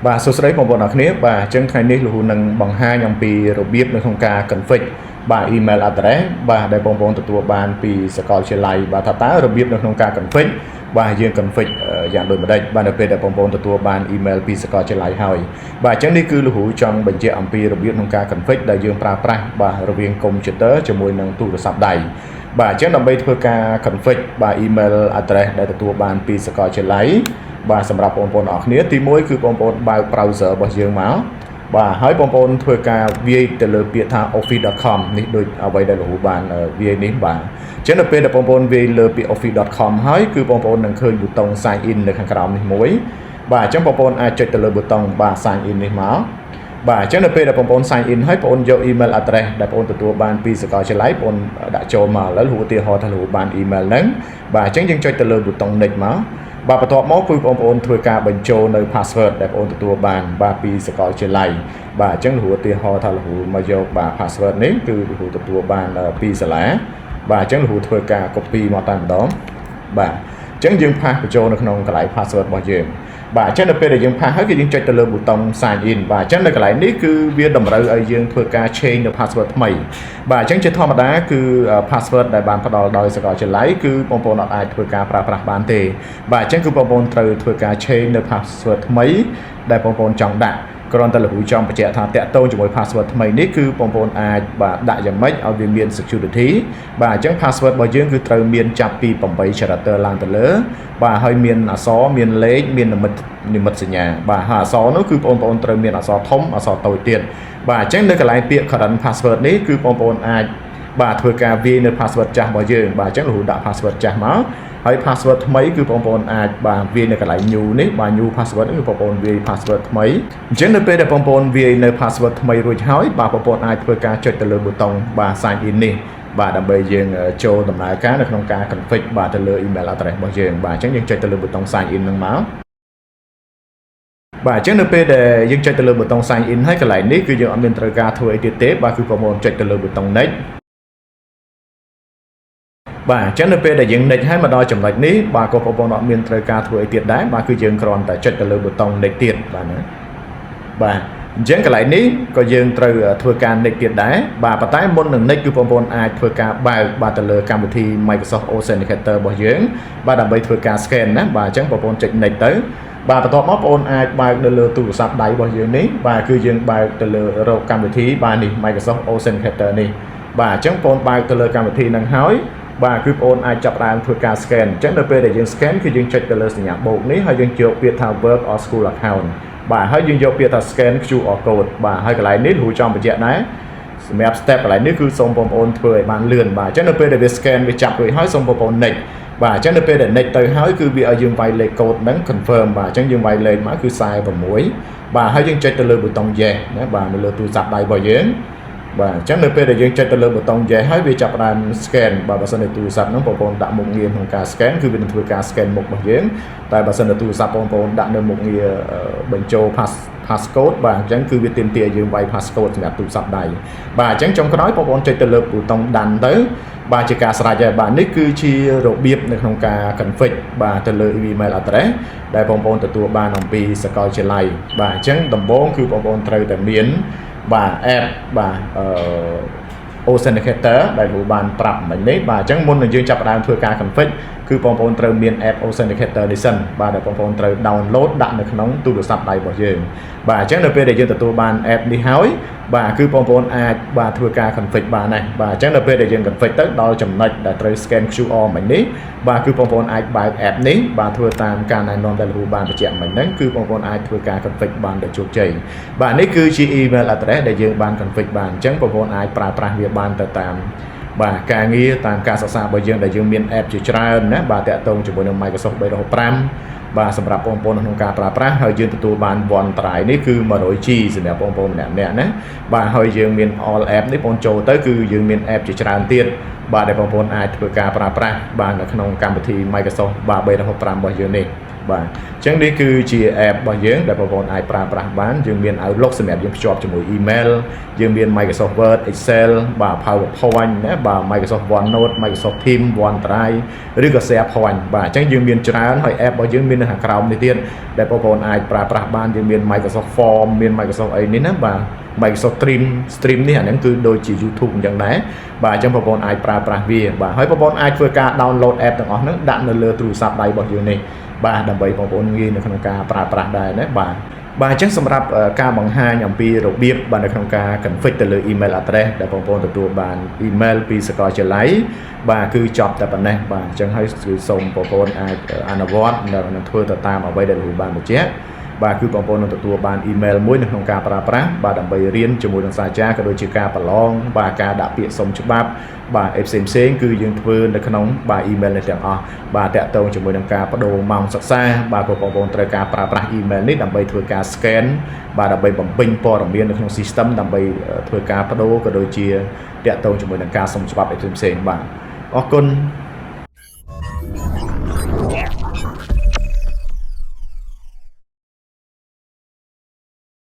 បាទសួស្តីបងប្អូនអរគ្នាបាទអញ្ចឹងថ្ងៃនេះលោកគ្រូនឹងបង្ហាញអំពីរបៀបនៅក្នុងការ config បាទ email address បាទដែលបងប្អូនទទួលបានពីសាកលវិទ្យាល័យបាទថាតើរបៀបនៅក្នុងការ config បាទយើង config យ៉ាងដូចម្ដេចបាទនៅពេលដែលបងប្អូនទទួលបាន email ពីសាកលវិទ្យាល័យហើយបាទអញ្ចឹងនេះគឺលោកគ្រូចង់បញ្ជាក់អំពីរបៀបក្នុងការ config ដែលយើងប្រើប្រាស់បាទរវាង computer ជាមួយនឹងទូរស័ព្ទដៃបាទអញ្ចឹងដើម្បីធ្វើការ config បាទ email address ដែលទទួលបានពីសាកលវិទ្យាល័យបាទសម្រាប់បងប្អូនអរគ្នាទី1គឺបងប្អូនបើក browser របស់យើងមកបាទហើយបងប្អូនធ្វើការវាយទៅលើពាក្យថា office.com នេះដូចអ្វីដែលលោកគ្រូបានវាយនេះបាទអញ្ចឹងនៅពេលដែលបងប្អូនវាយលើពាក្យ office.com ហើយគឺបងប្អូននឹងឃើញប៊ូតុង sign in នៅខាងក្រោមនេះមួយបាទអញ្ចឹងបងប្អូនអាចចុចទៅលើប៊ូតុងបាទ sign in នេះមកបាទអញ្ចឹងនៅពេលដែលបងប្អូន sign in ហើយបងប្អូនយក email address ដែលបងប្អូនទទួលបានពីសាកលវិទ្យាល័យបងប្អូនដាក់ចូលមកឥឡូវឧទាហរណ៍ថាលោកបាន email ហ្នឹងបាទអញ្ចឹងយើងចុចទៅលើប៊ូតុង next មកបាទបន្ទាប់មកគឺបងប្អូនធ្វើការបញ្ចូលនៅ password ដែលបងប្អូនទទួលបានបាទពីសាកលវិទ្យាល័យបាទអញ្ចឹងលោកឧទាហរណ៍ថាលោកមកយកបាទ password នេះគឺលោកទទួលបានពីសាលាបាទអញ្ចឹងលោកធ្វើការ copy មកតែម្ដងបាទអញ្ចឹងយើង paste បញ្ចូលនៅក្នុងកន្លែង password របស់យើងបាទអញ្ចឹងនៅពេលដែលយើង paste ហើយគឺយើងចុចទៅលើប៊ូតុង sign in បាទអញ្ចឹងនៅកន្លែងនេះគឺវាតម្រូវឲ្យយើងធ្វើការ change នៅ password ថ្មីបាទអញ្ចឹងជាធម្មតាគឺ password ដែលបានផ្ដល់ដោយសាកលវិទ្យាល័យគឺបងប្អូនអត់អាចធ្វើការប្រើប្រាស់បានទេបាទអញ្ចឹងគឺបងប្អូនត្រូវធ្វើការ change នៅ password ថ្មីដែលបងប្អូនចង់ដាក់គ្រាន់តែលោកគ្រូចង់បញ្ជាក់ថាតាក់ទងជាមួយ password ថ្មីនេះគឺបងប្អូនអាចបាទដាក់យ៉ាងម៉េចឲ្យវាមាន security បាទអញ្ចឹង password របស់យើងគឺត្រូវមានចាប់ពី8 character ឡើងទៅលើបាទហើយមានអក្សរមានលេខមាននិមិត្តនិមិត្តសញ្ញាបាទហើយអក្សរនោះគឺបងប្អូនត្រូវមានអក្សរធំអក្សរតូចទៀតបាទអញ្ចឹងនៅកន្លែងពាក្យ current password នេះគឺបងប្អូនអាចបាទធ្វើការវាយនៅ password ចាស់របស់យើងបាទអញ្ចឹងលោកគ្រូដាក់ password ចាស់មកហ ហើយ password ថ្មីគឺបងប្អូនអាចបាទវាយនៅកន្លែង new នេះបាទ new password នេះគឺបងប្អូនវាយ password ថ្មីអញ្ចឹងនៅពេលដែលបងប្អូនវាយនៅ password ថ្មីរួចហើយបាទបងប្អូនអាចធ្វើការចុចទៅលើប៊ូតុងបាទ sign in នេះបាទដើម្បីយើងចូលដំណើរការនៅក្នុងការ config បាទទៅលើ email address របស់យើងបាទអញ្ចឹងយើងចុចទៅលើប៊ូតុង sign in ហ្នឹងមកបាទអញ្ចឹងនៅពេលដែលយើងចុចទៅលើប៊ូតុង sign in ហើយកន្លែងនេះគឺយើងអត់មានត្រូវការធ្វើអីទៀតទេបាទគឺបងប្អូនចុចទៅលើប៊ូតុង next បាទអញ្ចឹងនៅពេលដែលយើង next ហើយមកដល់ចំណុចនេះបាទក៏បងប្អូនអត់មានត្រូវការធ្វើអីទៀតដែរបាទគឺយើងគ្រាន់តែចុចទៅលើប៊ូតុង next ទៀតបាទណាបាទអញ្ចឹងកន្លែងនេះក៏យើងត្រូវធ្វើការ next ទៀតដែរបាទប៉ុន្តែមុននឹង next គឺបងប្អូនអាចធ្វើការបើកបាទទៅលើកម្មវិធី Microsoft Authenticator របស់យើងបាទដើម្បីធ្វើការ scan ណាបាទអញ្ចឹងបងប្អូនចុច next ទៅបាទបន្ទាប់មកបងប្អូនអាចបើកនៅលើទូរស័ព្ទដៃរបស់យើងនេះបាទគឺយើងបើកទៅលើរកកម្មវិធីបាទនេះ Microsoft Authenticator នេះបាទអញ្ចឹងបងប្អូនបើកទៅលើកម្មវិធីហ្នឹងហើយបាទគឺបងប្អូនអាចចាប់ផ្ដើមធ្វើការ scan អញ្ចឹងនៅពេលដែលយើង scan គឺយើងចុចទៅលើសញ្ញាបូកនេះហើយយើងយកពាក្យថា work or school account បាទហើយយើងយកពាក្យថា scan QR code បាទហើយកន្លែងនេះគ្រូចង់បញ្ជាក់ដែរសម្រាប់ step កន្លែងនេះគឺសូមបងប្អូនធ្វើឲ្យបានលឿនបាទអញ្ចឹងនៅពេលដែលវា scan វាចាប់រួចហើយសូមបងប្អូន next បាទអញ្ចឹងនៅពេលដែល next ទៅហើយគឺវាឲ្យយើងវាយលេខកូដហ្នឹង confirm បាទអញ្ចឹងយើងវាយលេខមកគឺ46បាទហើយយើងចុចទៅលើប៊ូតុង yes ណាបាទនៅលើទូរស័ព្ទដៃរបស់យើងបាទអញ្ចឹងនៅពេលដែលយើងចុចទៅលើប៊ូតុង yes ហើយវាចាប់ផ្ដើម scan បាទបើសិនជាទូរស័ព្ទហ្នឹងបងប្អូនដាក់មុខងារក្នុងការ scan គឺវានឹងធ្វើការ scan មុខរបស់យើងតែបើសិនជាទូរស័ព្ទបងប្អូនដាក់នៅមុខងារបញ្ចូល passcode បាទអញ្ចឹងគឺវាទាមទារឲ្យយើងវាយ passcode សម្រាប់ទូរស័ព្ទដៃបាទអញ្ចឹងចុងក្រោយបងប្អូនចុចទៅលើប៊ូតុង done ទៅបាទជាការស្រេចហើយបាទនេះគឺជារបៀបនៅក្នុងការ config បាទទៅលើ email address ដែលបងប្អូនទទួលបានអំពីសាកលវិទ្យាល័យបាទអញ្ចឹងដំបូងគឺបងប្អូនត្រូវតែមានបាទ app បាទអឺ Authenticator ដែលគ្រូបានប្រាប់មិញនេះបាទអញ្ចឹងមុននឹងយើងចាប់ផ្ដើមធ្វើការ config គឺបងប្អូនត្រូវមាន app Authenticator នេះសិនបាទដែលបងប្អូនត្រូវ download ដាក់នៅក្នុងទូរស័ព្ទដៃរបស់យើងបាទអញ្ចឹងនៅពេលដែលយើងទទួលបាន app នេះហើយបាទគឺបងប្អូនអាចបាទធ្វើការ config បានដែរបាទអញ្ចឹងនៅពេលដែលយើង config ទៅដល់ចំណុចដែលត្រូវ scan QR មិញនេះបាទគឺបងប្អូនអាចបើក app នេះបាទធ្វើតាមការណែនាំដែលគ្រូបានបញ្ជាក់មិញហ្នឹងគឺបងប្អូនអាចធ្វើការ config បានដោយជោគជ័យបាទនេះគឺជា email address ដែលយើងបាន config បានអញ្ចឹងបងប្អូនអាចប្រើប្រាស់វាបានទៅតាមបាទការងារតាមការសិក្សារបស់យើងដែលយើងមាន app ជាច្រើនណាបាទតាក់ទងជាមួយនឹង Microsoft 365បាទសម្រាប់បងប្អូនក្នុងការប្រើប្រាស់ហើយយើងទទួលបាន OneDrive នេះគឺ 100G សម្រាប់បងប្អូនម្នាក់ៗណាបាទហើយយើងមាន all app នេះបងចូលទៅគឺយើងមាន app ជាច្រើនទៀតបាទដែលបងប្អូនអាចធ្វើការប្រើប្រាស់បាទនៅក្នុងកម្មវិធី Microsoft បាទ365របស់យើងនេះ។ បាទអញ្ចឹងនេះគឺជា app របស់យើងដែលបងប្អូនអាចប្រើប្រាស់បានយើងមាន Outlook សម្រាប់យើងភ្ជាប់ជាមួយ email យើងមាន Microsoft Word, Excel បាទ PowerPoint ណាបាទ Microsoft OneNote, Microsoft Teams, OneDrive ឬក៏ SharePoint បាទអញ្ចឹងយើងមានច្រើនហើយ app របស់យើងមាននៅខាងក្រោមនេះទៀតដែលបងប្អូនអាចប្រើប្រាស់បានយើងមាន Microsoft Form មាន Microsoft អីនេះណាបាទ Microsoft Stream Stream នេះអាហ្នឹងគឺដូចជា YouTube អញ្ចឹងដែរបាទអញ្ចឹងបងប្អូនអាចប្រើប្រាស់វាបាទហើយបងប្អូនអាចធ្វើការ download app ទាំងអស់ហ្នឹងដាក់នៅលើទូរស័ព្ទដៃរបស់យើងនេះបាទដើម្បីបងប្អូនងាយនៅក្នុងការប្រើប្រាស់ដែរណាបាទបាទអញ្ចឹងសម្រាប់ការបង្ហាញអំពីរបៀបបាទនៅក្នុងការ config ទៅលើ email address ដែលបងប្អូនទទួលបាន email ពីសាកលវិទ្យាល័យបាទគឺចប់តែប៉ុណ្ណេះបាទអញ្ចឹងហើយគឺសូមបងប្អូនអាចអនុវត្តនិងធ្វើទៅតាមអ្វីដែលគ្រូបានបញ្ជាក់បាទគឺបងប្អូននឹងទទួលបានអ៊ីមែលមួយនៅក្នុងការប្រើប្រាស់បាទដើម្បីរៀនជាមួយនឹងសាស្ត្រាចារ្យក៏ដូចជាការប្រឡងបាទការដាក់ពាក្យសុំច្បាប់បាទអីផ្សេងផ្សេងគឺយើងធ្វើនៅក្នុងបាទអ៊ីមែលនេះទាំងអស់បាទតាក់ទងជាមួយនឹងការបដូរម៉ោងសិក្សាបាទក៏បងប្អូនត្រូវការប្រើប្រាស់អ៊ីមែលនេះដើម្បីធ្វើការ scan បាទដើម្បីបំពេញព័ត៌មាននៅក្នុង system ដើម្បីធ្វើការបដូរក៏ដូចជាតាក់ទងជាមួយនឹងការសុំច្បាប់អីផ្សេងផ្សេងបាទអរគុណ។